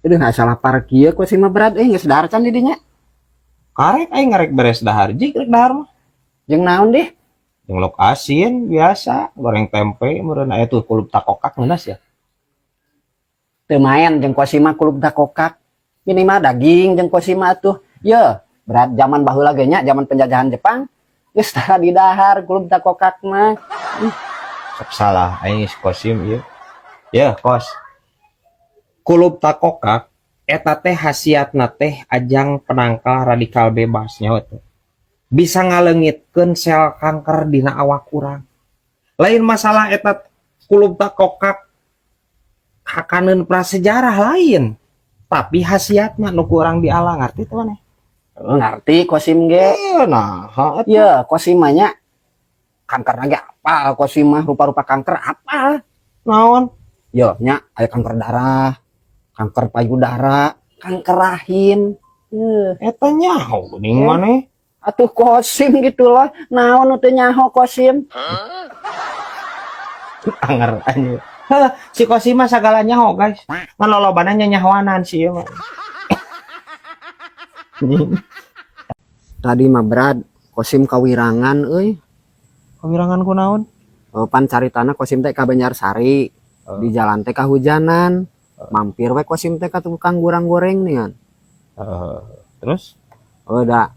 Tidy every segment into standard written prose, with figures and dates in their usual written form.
Aduh, asa lapar kieu Kosim mah berat euy, geus dahar can di dinya. Karek aing ngarek beres dahar, jik rek dahar mah. Jeung naon deh? Jeung lok asin biasa, goreng tempe meureun aya tuh kulub takokak ngeunah ya. Teu maen jeung Kosim mah kulub takokak. Minimal daging jeung Kosim mah tuh. Ye, berat zaman baheula ge nya, zaman penjajahan Jepang. Geus tara di dahar kulub takokak mah. Sok salah aing si Kosim ieu. Ya, Kos. Kulub takokak eta teh khasiatna teh ajang penangkal radikal bebas nyawa teh. Bisa ngaleungitkeun sel kanker dina awak urang. Lain masalah eta kulub takokak hakaneun prasejarah lain. Tapi khasiatna nu kurang diala ngarti teh maneh? Ngarti Kosim ge. Nah, ha, atuh. Ye, Kosim mah nya kanker ge apal Kosim mah, rupa-rupa kanker apal. Naon? Yo, nya aya kanker darah, kanker payudara, kanker rahim. Eta nyaho geuning maneh. Atuh Kosim gitu loh. Naon nu teu nyaho Kosim? Anger anjir. Heh, si Kosim mah sagala nyaho, guys. Ngan lolobana nya nyahoanan si ieu mah. Tadi mah berat Kosim kawirangan euy. Kawirangan kunaon? Oh, pan caritana Kosim teh ka Banjarsari. Di jalan teh kahujanan. Mampir we Kosim teh ka tukang goreng-goreng nih kan. Terus? Oh, da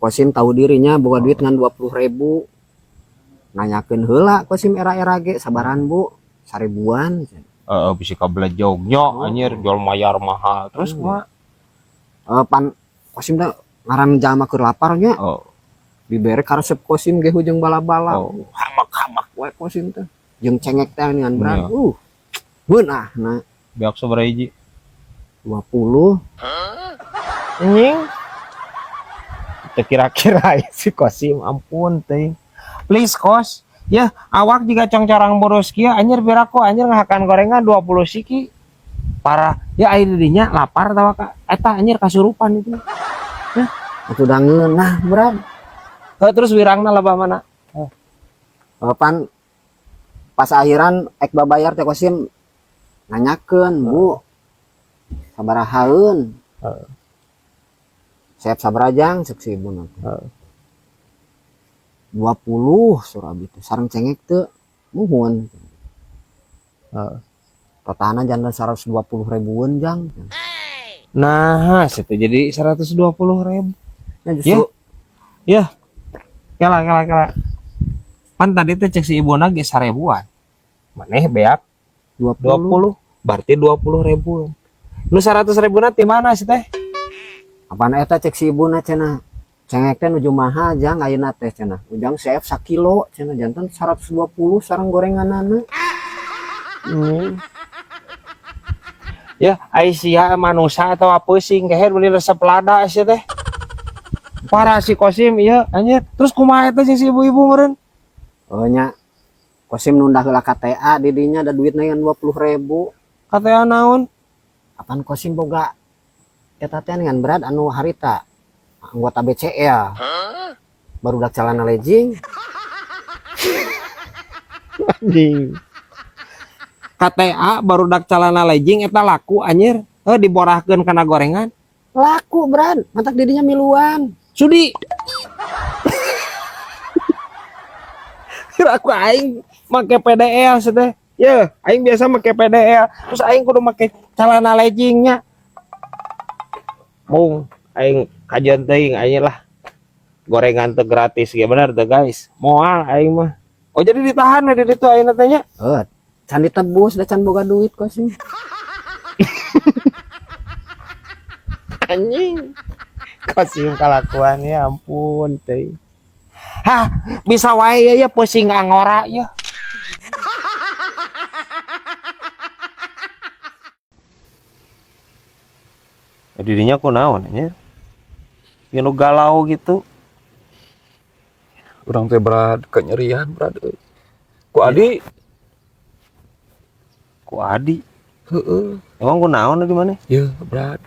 Kosim tahu dirinya boga duit ngan 20.000. Nanyakeun heula Kosim era-era ge sabaran Bu, 1000-an. Heeh, bisi kabelejog nya anjir jual mayar mahal. Terus kumaha? Pan Kosim teh ngaran jalma keur lapar nya. Dibere karesep Kosim ge hujung bala-bala. Hamak-hamak we Kosim teh. Jeung cengek teh ngan berat. Beunah na. Beak sabaraha hiji? 20. Anjing. Teu kira-kira si Kosim ampun teh. Please Kos. Ya, awak juga congcorang boros kieu anjir biraku anjir ngahakan gorengan 20 siki. Parah. Ya air dinya lapar tawa ka. Eta anjir kasurupan itu. Hah, atuh da ngeunah berat. Heuh, terus wirangna lebah mana? Pan pas akhiran ek babayar teh Kosim nanyakeun, Bu. Sabarahaeun? Siap sabarajang cek si ibu nanti. 20 surah abi teh. Sareng cengek teu muhun. Totalna janten 120 ribuan jang. Nah, situ jadi 120.000. Nah, justru Ya. Ya. Kela, kela, kela. Pan tadi teh cek si ibu ge 1000-an. Maneh beak 20. 20. Berarti 20 ribuan. Nu 100 ribuan ti mana sih teh? Apaan eta cek si ibuna cenah. Cengek teh nuju mahal jang ayeuna teh cenah. Ujang CF sakilo cenah janten 120 sareng gorenganana. Ya, ai sia manusa atau pusing keher beli resep lada sia teh. Parah si Kosim ieu anjir. Terus kumaha eta si ibu-ibu meureun? Oh nya. Kosim nunda heula KTA di dinya ada duitna yang 20.000. KTA naon? Apaan Kosim boga eta teh ngan berat anu harita anggota BCL. Hah? Barudak celana legging. Anjing. KTA barudak celana legging eta laku anjir. Heuh diborahkeun kana gorengan. Laku brad, mantak didinya miluan. Sudi. Kira aku aing make PDL teh. Ye, aing biasa make PDL. Terus aing kudu make celana leggingnya. Mung aing kajian teuing aing lah. Gorengan teh gratis ge bener teh guys. Moal aing mah. Oh jadi ditahan we di ditu ayeuna teh nya. Heuh, can ditebus da can boga duit kok sih. Anjing. Kosim kalakuan ya ampun teh. Hah, bisa wae ya pusing angora ya. Dirinya kunaon nya? Nu galau gitu. Urang teh berat kenyerian berat euy. Ku Adi? Ku Adi? Heeh. Emang kunaon di mana? Ya, berat.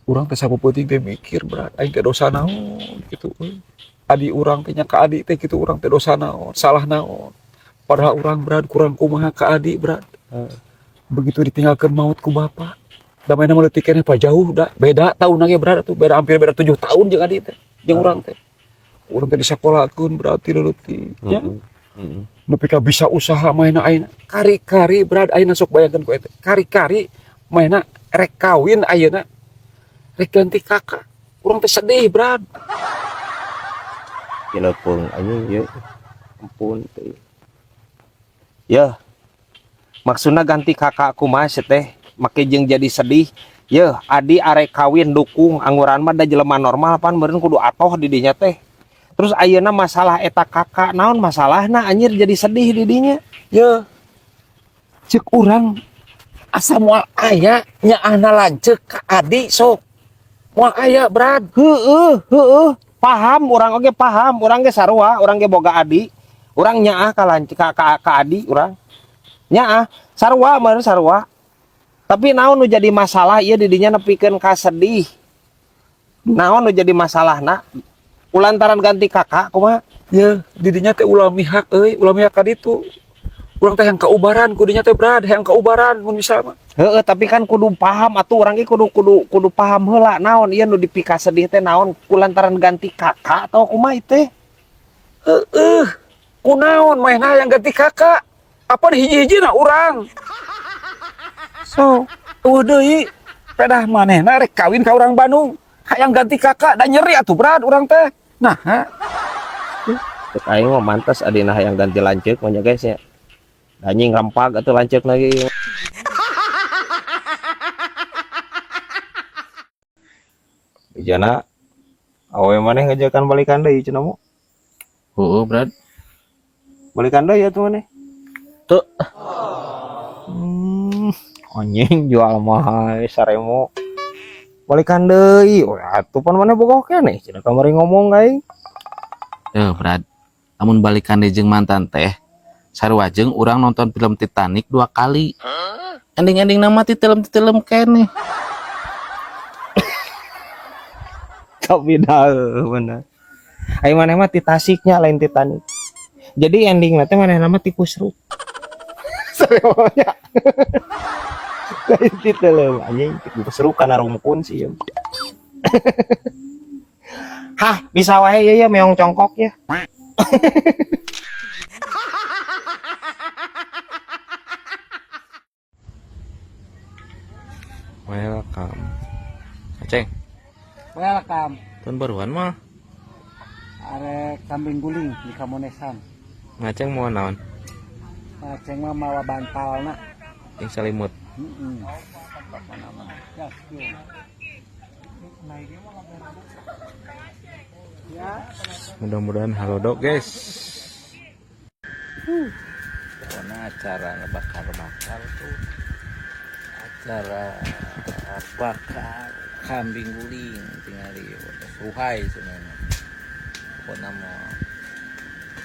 Urang teh sapeuting teh mikir berat, aing teh dosa naon gitu euy. Adi urang teh nya ka Adi teh kitu urang teh dosa naon, salah naon. Padahal urang berat kurang kumaha ka Adi berat. Heeh. Begitu ditinggalkeun maut ku bapak. Da manehna mah leutik keneh pa jauh da. Beda tahun ge Brad atuh, beda hampir beda 7 tahun jeung adi teh. Jeung urang teh. Urang teh disakolakeun berarti leutik nya. Nepi ka bisa usaha manehna ayeuna. Kari-kari Brad ayeuna sok bayangkeun ku eta. Kari-kari manehna rek kawin ayeuna. Rek ganti kakak. Urang teh sedih Brad. Cileupung anjing ieu. Ampun teh. Ya. Maksudna ganti kakak kumaha sih teh? Make jeung jadi sedih. Yeuh, adi arek kawin dukung angguran mah da jelema normal pan meureun kudu atoh di dinya teh. Terus ayeuna masalah eta kakak naon masalahna anjir jadi sedih di dinya. Yeuh. Ceuk urang asa moal aya nyaahna lanceuk ka adi sok. Moal aya Brad. Heueuh, heueuh. Paham urang oge paham, urang ge sarua, urang ge boga adi. Urang nyaah ka lanceuk ka adi urang. Nyaah sarua meureun sarua. Tapi naon nu jadi masalah ieu di dinya nepikeun ka sedih. Naon nu jadi masalahna? Ulantaran ganti kakak kumaha? Yeuh, di dinya teh ulah mihak euy, ulah mihak ka ditu. Urang teh yang kaubaran kudunya teh Brad, yang kaubaran mun bisa mah. Heeh, tapi kan kudu paham atuh urang ge kudu kudu kudu paham heula naon ieu nu dipika sedih teh naon kulantaran ganti kakak atau kumaha ieu teh? Heeh. Kunaon manehna yang ganti kakak? Apa di hiji-hijina urang? So, eueuh deui pedah manehna rek kawin ka urang Bandung. Hayang ganti kakak da nyeri atuh Brad urang teh. Nah, ha? Cek aing mah mantas adina hayang ganti lanceuk mah nya guys ya. Anjing rempag atuh lanceuk lagi. Jana awe maneh ngajakan balikan deui cenah mu. Heeh, Brad. Balikan deui atuh maneh. Teu. Anjing jual mahal saremo. Balikan deui. Wah, atuh pan maneh bogoh keneh cenah kamari ngomong ka aing. Teu, Brad. Lamun balikan deui jeung mantan teh, sarua jeung urang nonton film Titanic 2 kali. Ending-ending nama ti film-film keneh. Tapi dah bener. Aing maneh mah ti Tasiknya lain Titanic. Jadi ending teh maneh nama ti Kusruk. Saremonya. Lain ti film anjing ti Kusruk kana rungkun sih. Hah, bisa wae ieu ya meong congkok ya. Welcome. Aceng. Welcome. Tahun baruan mah. Arek kambing guling di Kamonesan. Ngaceng mau naon? Ngaceng mah mawa bantalna. Yang selimut. Heeh. Mudah-mudahan halodo guys. Pokoknya acara ngebakar-bakar tuh, acara bakar kambing guling tinggal di Suhai sebenarnya. Pokoknya mau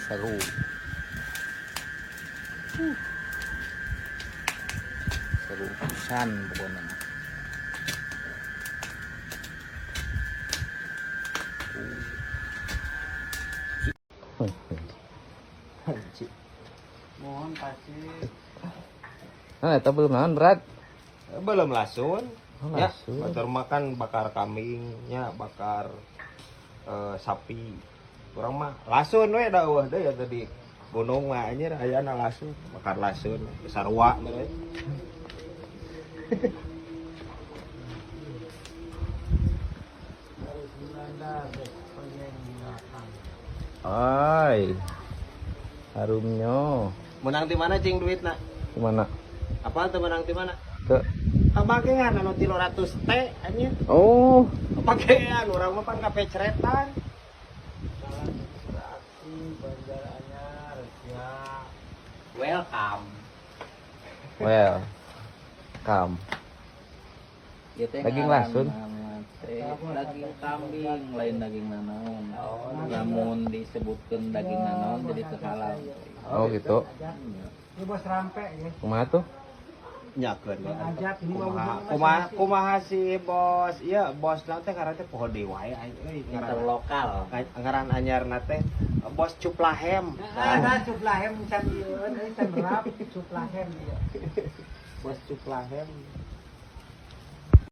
seru. Seru pisan pokoknya. Mohon kasih. Nah, itu belum naon berat. Belum lasun. Oh, Ya, lasun. batur makan bakar kambingnya, bakar sapi. Kurang mah lasun we da eueuh deui ya tadi. Gunung mah anjir ayana lasun, bakar lasun, sarua meureun. Ai. Harumnya. Menang di mana cing duitna? Di mana? Apa tuh menang di mana? Ke Kabagean anu 300 T anjir. Oh, Kabagean urang mah pan kapeceretan. Welcome. Welcome. Daging lasun. Daging kambing lain daging nanaon. Namun disebutkan daging nanaon jadi kehalal. Oh gitu. Ini bos rampe ya. Kumaha tuh? Nyakeun we. Ajak ini Kumaha kumaha kumaha si bos? Iya, bos na teh ngaran teh poho deui wae aing euy ngaran Interlokal. Ngaran anyarna teh bos Cuplahem. Ada Cuplahem can ieu euy can rap Cuplahem ieu. Bos Cuplahem.